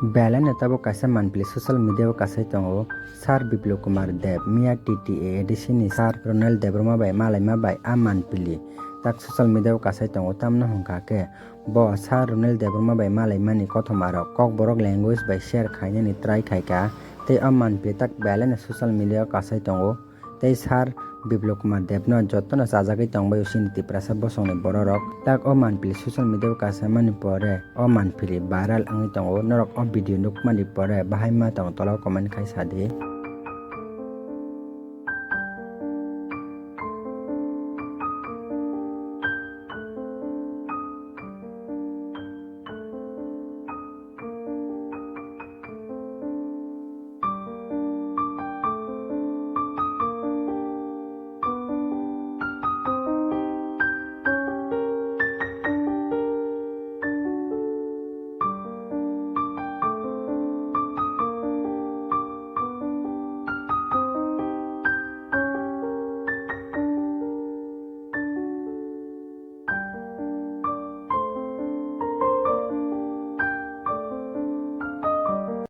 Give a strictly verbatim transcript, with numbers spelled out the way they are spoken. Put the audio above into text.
Belai no tabuk kaisa manpili social media o kasai tongo, Sir Biplab Kumar Deb, Miya T T A A D C ni Sir Ronel Debbarma bai malaima bai a manpili tak social media o kasai tongo, tamno hwnkha khe bo Sir Ronel Debbarma bai malaimani kothoma rok Kokborok language bai share khainani try khaikha, tei o manpili tak belai no social media o kasai tongo. Tei Sir Biplab Kumar Debno jotono chajagwi tongbaio chini Tiprasa bosongni bororok. Tak o manpili social media o kasaimani pore o manpili viral wngwi tongo. Norok o video nukmani pore bahai ma tong tola o comment khai sadi.